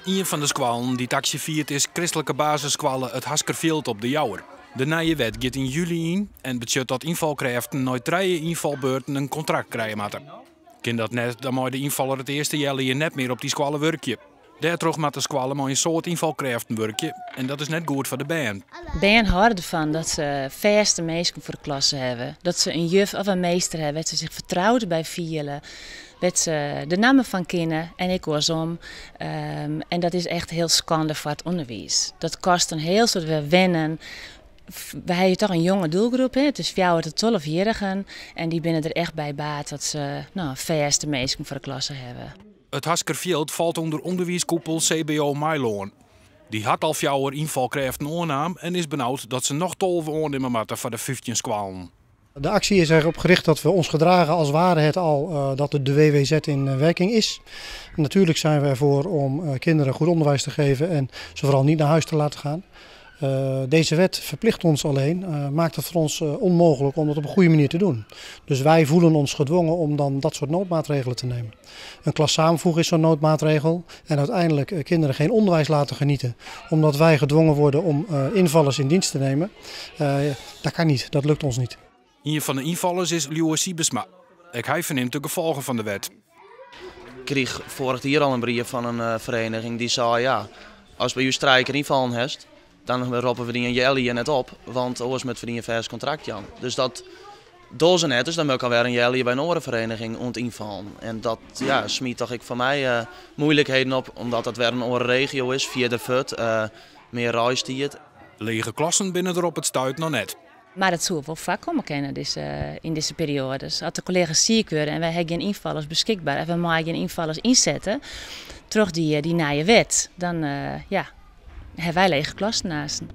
Ien fan de skoallen dy't aksje fiert is kristlike basisskoalle It Haskerfjild op De Jouwer. De nije wet giet yn july yn en betsjut dat ynfalkrêften nei trije ynfalbeurten in kontrakt krije moatte. Kin dat net, dan mei de ynfaller it earste healjier net mear op dy skoalle wurkje. Dêrtroch moat de skoalle mei in soad ynfalkrêften wurkje en dat is net goed foar de bern. Bern hâlde derfan dat se fêste minsken foar de klasse hawwe. Dat se in juf of in meester hawwe wêr't se sich fertroud by fiele, wêr't se de namme fan kinne en ek oarsom. En dat is echt hiel skande foar it ûnderwiis. Dat kostet in hiel soad wer wennen. Wy hawwe toch in jonge doelgroep, hè? It is fjouwer tot tolvejierrigen en dy binne der echt by baat dat se, no, fêste minsken foar de klasse hawwe. It Haskerfjild falt ûnder ûnderwiiskoepel CBO Meilân. Dy hat al fjouwer ynfalkrêften oannaam en is benaud dat se noch 12 oannimme moatte foar de 15 skoallen. De actie is erop gericht dat we ons gedragen als ware het al dat de WWZ in werking is. Natuurlijk zijn we ervoor om kinderen goed onderwijs te geven en ze vooral niet naar huis te laten gaan. Deze wet verplicht ons alleen, maakt het voor ons onmogelijk om dat op een goede manier te doen. Dus wij voelen ons gedwongen om dan dat soort noodmaatregelen te nemen. Een klas samenvoegen is zo'n noodmaatregel en uiteindelijk kinderen geen onderwijs laten genieten omdat wij gedwongen worden om invallers in dienst te nemen. Dat kan niet, dat lukt ons niet. Ien fan de ynfallers is Lieuwe Siebesma. Ek hy fernimt de gefolgen fan de wet. Ik krige foarich jier al in brief fan in fereniging dy sei, ja, as by ús trije kear ynfallen hast, dan roppe we dy in healjier net op, want oars moat we dy in fêst kontrakt jaan. Dus dat dogge se net, dus dan moat ik alwer in healjier by in oare fereniging oan it ynfallen. En dat, ja, smyt toch ek foar my moeilikheden op, omdat dat wer in oare regio is, fierder fuort, mear reistiid. Lege klassen binne der op it stuit noch net. Mar it soe wol foarkomme kinne yn dizze perioades. As de kollega's siik wurde en wy hawwe gjin ynfallers beskikber en we meie gjin ynfallers ynsette troch dy nije wet, dan, ja, hawwe wy lege klassen aansten.